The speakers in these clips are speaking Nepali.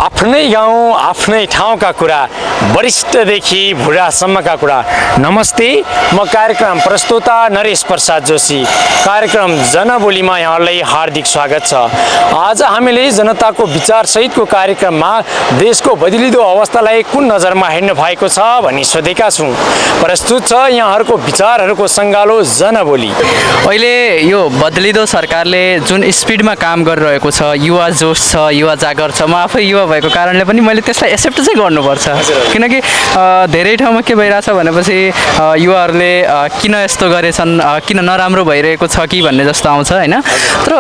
आफ्नै गाउँ आफ्नै ठाउँका कुरा वरिष्ठदेखि बुढासम्मका कुरा। नमस्ते, म कार्यक्रम प्रस्तोता नरेश प्रसाद जोशी। कार्यक्रम जनबोलीमा यहाँलाई हार्दिक स्वागत छ। आज हामीले जनताको विचारसहितको कार्यक्रममा देशको बदलिदो अवस्थालाई कुन नजरमा हेर्नु भएको छ भनी सोधेका छौँ। प्रस्तुत छ यहाँहरूको विचारहरूको सङ्गालो जनबोली। अहिले यो बदलिदो सरकारले जुन स्पिडमा काम गरिरहेको छ, युवा जोस छ, युवा जागर छ। म आफै युवा भएको कारणले पनि मैले त्यसलाई एक्सेप्ट चाहिँ गर्नुपर्छ। किनकि धेरै ठाउँमा के भइरहेछ भनेपछि युवाहरूले किन यस्तो गरेछन्, किन नराम्रो भइरहेको छ कि भन्ने जस्तो आउँछ होइन। तर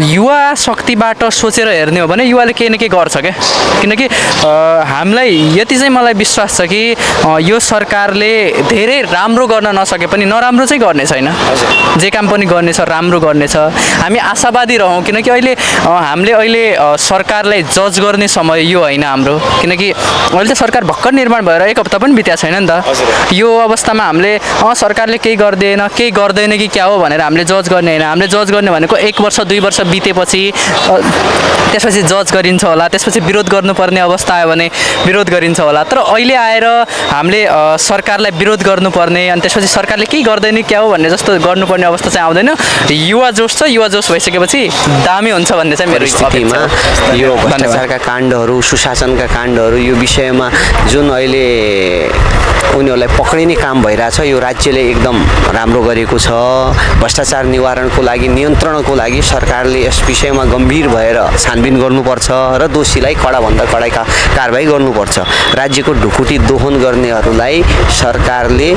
युवा शक्तिबाट सोचेर हेर्ने हो भने युवाले केही न केही गर्छ क्या। किनकि हामीलाई यति चाहिँ मलाई विश्वास छ कि यो सरकारले धेरै राम्रो गर्न नसके पनि नराम्रो चाहिँ गर्ने छैन। जे काम पनि गर्नेछ, राम्रो गर्नेछ। हामी आशावादी रहौँ। किनकि हामीले अहिले सरकारलाई जज गर्ने समय यो होइन हाम्रो। किनकि अहिले त सरकार भर्खर निर्माण भएर एक हप्ता पनि बित्या छैन नि त। यो अवस्थामा हामीले सरकारले केही गर्दैन कि क्या हो भनेर हामीले जज गर्ने होइन। हामीले जज गर्ने भनेको 1 वर्ष 2 वर्ष बितेपछि त्यसपछि जज गरिन्छ होला, त्यसपछि विरोध गर्नुपर्ने अवस्था आयो भने विरोध गरिन्छ होला। तर अहिले आएर हामीले सरकारलाई विरोध गर्नुपर्ने अनि त्यसपछि सरकारले केही गर्दैन क्या हो भन्ने जस्तो गर्नुपर्ने अवस्था चाहिँ आउँदैन। युवा जोस छ, युवा जोस भइसकेपछि दामी हुन्छ भन्ने चाहिँ मेरो स्थितिमा यो भ्रष्टाचारका काण्डहरू, सुशासनका काण्डहरू, यो विषयमा जुन अहिले उनीहरूलाई पक्रिने काम भइरहेछ, यो राज्यले एकदम राम्रो गरेको छ। भ्रष्टाचार निवारणको लागि, नियन्त्रणको लागि सरकारले यस विषयमा गम्भीर भएर छानबिन गर्नुपर्छ र दोषीलाई कडाभन्दा कडा कारबाही गर्नुपर्छ। राज्यको ढुकुटी दोहन गर्नेहरूलाई सरकारले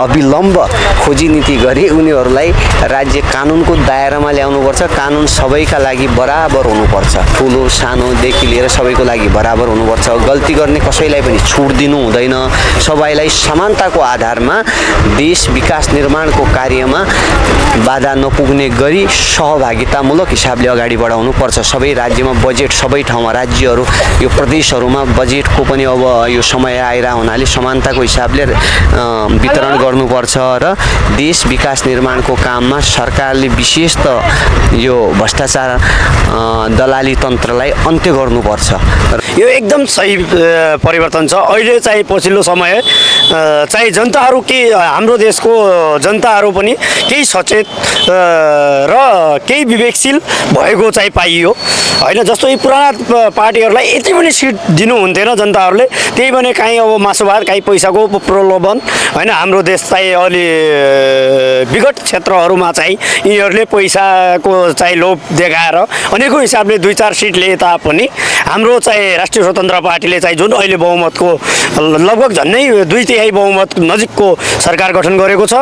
अविलम्ब खोजी नीति गरी उनीहरूलाई राज्य कानुनको दायरामा ल्याउनुपर्छ। कानुन सबैका लागि बराबर हुनुपर्छ। ठुलो सानोदेखि लिएर सबैको लागि बराबर हुनुपर्छ। गल्ती गर्ने कसैलाई पनि छुट दिनु हुँदैन। सबैलाई समानताको आधारमा देश विकास निर्माणको कार्यमा बाधा नपुग्ने गरी सहभागितामूलक हिसाबले अगाडि बढाउनुपर्छ। सबै राज्यमा बजेट, सबै ठाउँमा राज्यहरू, यो प्रदेशहरूमा बजेटको पनि अब यो समय आइरह हुनाले समानताको हिसाबले वितरण गर्नुपर्छ र देश विकास निर्माणको काममा सरकारले विशेष त यो भ्रष्टाचार दलाली तन्त्रलाई अन्त्य गर्नुपर्छ। यो एकदम सही परिवर्तन छ। अहिले चाहिँ पछिल्लो समय चाहिँ जनताहरू हाम्रो देशको जनताहरू पनि केही सचेत र केही विवेकशील भएको चाहिँ पाइयो होइन। जस्तो यी पुराना पार्टीहरूलाई यति पनि सिट दिनुहुन्थेन जनताहरूले। त्यही भने काहीँ अब मासुभात, काहीँ पैसाको प्रलोभन होइन। हाम्रो देश चाहिँ अलि विगत क्षेत्रहरूमा चाहिँ यिनीहरूले पैसाको चाहिँ लोभ देखाएर अनेकौँ हिसाबले 2-4 सिट लिए तापनि हाम्रो चाहिँ राष्ट्रिय स्वतन्त्र पार्टीले चाहिँ जुन अहिले बहुमतको लगभग झन्डै 2/3 बहुमत नजिकको सरकार गठन गरेको छ।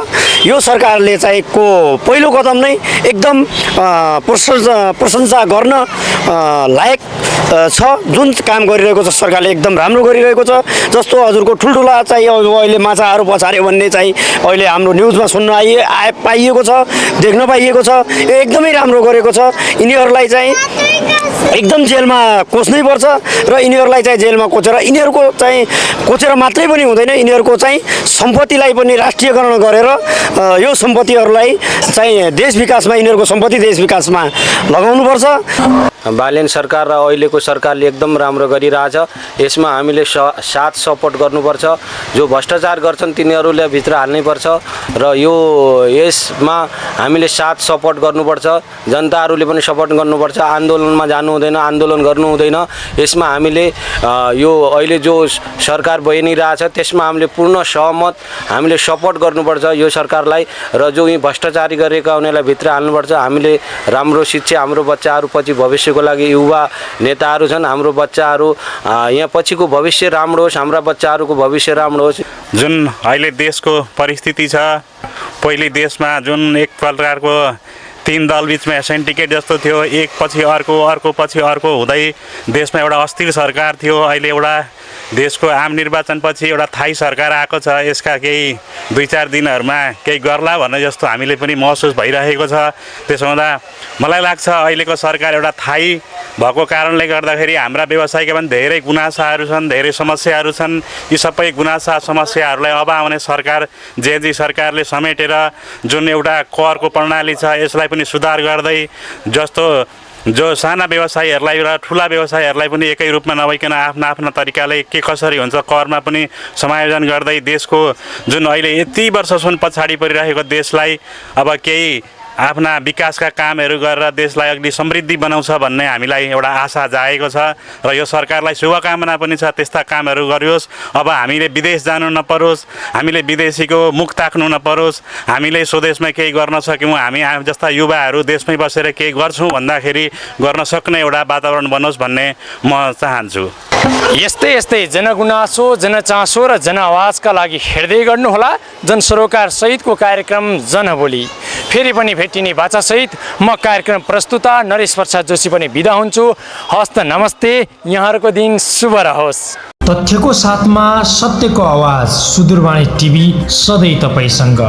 यो सरकारले चाहिँ पहिलो कदम नै एकदम प्रशंसा गर्न लायक छ। जुन काम गरिरहेको छ सरकारले एकदम राम्रो गरिरहेको छ। जस्तो हजुरको ठुल्ठुला चाहिँ अहिले माछाहरू पछार्यो भन्ने चाहिँ अहिले हाम्रो न्युजमा सुन्न पाइएको छ, देख्न पाइएको छ। यो एकदमै राम्रो गरेको छ। यिनीहरूलाई चाहिँ एकदम जेलमा कोच्नै पर्छ र यिनीहरूलाई चाहिँ जेलमा कोचेर यिनीहरूको चाहिँ कोचेर मात्रै पनि हुँदैन। यिनीहरूको चाहिँ सम्पत्तिलाई पनि राष्ट्रियकरण गरेर यो सम्पत्तिहरूलाई चाहिँ देश विकासमा, यिनीहरूको सम्पत्ति देश विकासमा लगाउनुपर्छ। बालेन सरकार र अहिलेको सरकारले एकदम राम्रो गरिरहेछ। यसमा हामीले साथ सपोर्ट गर्नुपर्छ। जो भ्रष्टाचार गर्छन् तिनीहरूलाई भित्र हाल्नैपर्छ र यसमा हामीले साथ सपोर्ट गर्नुपर्छ। जनताहरूले पनि सपोर्ट गर्नुपर्छ। आन्दोलनमा जानु हुँदैन, आन्दोलन गर्नु हुँदैन। यसमा हामीले यो अहिले जो सरकार बनिरहेछ त्यसमा हामीले पूर्ण सहमत, हामीले सपोर्ट गर्नुपर्छ यो सरकारलाई। र जो यी भ्रष्टाचारी गरेका उनीहरूलाई भित्र हाल्नुपर्छ। हामीले राम्रो शिक्षा, हाम्रो बच्चाहरू पछि भविष्यको लागि युवा नेताहरू छन्। हाम्रो बच्चाहरू यहाँ पछिको भविष्य राम्रो होस्, हाम्रा बच्चाहरूको भविष्य राम्रो होस्। जुन अहिले देशको परिस्थिति छ, पहिले देशमा जुन एक प्रकारको 3 दल बिचमा सेन्टिकेट जस्तो थियो, एक पछि अर्को, अर्को पछि अर्को हुँदै देशमा एउटा अस्थिर सरकार थियो। अहिले एउटा देशको आम निर्वाचनपछि एउटा थाई सरकार आएको छ। यसका केही 2-4 दिनहरूमा केही गर्ला भन्ने जस्तो हामीले पनि महसुस भइरहेको छ। त्यसो हुँदा मलाई लाग्छ अहिलेको सरकार एउटा थाई भएको कारणले गर्दाखेरि हाम्रा व्यवसायीका पनि धेरै गुनासाहरू छन्, धेरै समस्याहरू छन्। यी सबै गुनासा समस्याहरूलाई अब आउने सरकार जेजी सरकारले समेटेर जुन एउटा करको प्रणाली छ यसलाई पनि सुधार गर्दै, जस्तो जो साना व्यवसायीहरूलाई र ठुला व्यवसायीहरूलाई पनि एकै रूपमा नभइकन आफ्ना आफ्ना तरिकाले के कसरी हुन्छ करमा पनि समायोजन गर्दै देशको जुन अहिले यति वर्षसम्म पछाडि परिरहेको देशलाई अब केही आफ्ना विकासका कामहरू गरेर देशलाई अघि समृद्धि बनाउँछ भन्ने हामीलाई एउटा आशा जागेको छ र यो सरकारलाई शुभकामना पनि छ त्यस्ता कामहरू गरियोस्। अब हामीले विदेश जानु नपरोस्, हामीले विदेशीको मुख ताक्नु नपरोस्, हामीले स्वदेशमै केही गर्न सक्यौँ, हामी जस्ता युवाहरू देशमै बसेर केही गर्छौँ भन्दाखेरि गर्न सक्ने एउटा वातावरण बनोस् भन्ने म चाहन्छु। यस्तै यस्तै जनगुनासो जनचासो र जनआवाजका लागि हेर्दै गर्नुहोला जनसरोकार सहितको कार्यक्रम जनबोली। फेरि पनि भेटिने बाचासहित म कार्यक्रम प्रस्तुता नरेश प्रसाद जोशी पनि बिदा हुन्छु। हस्त नमस्ते, यहाँहरूको दिन शुभ रहोस्। तथ्यको साथमा सत्यको आवाज सुदूरवाणी टिभी सधैँ तपाईसँग।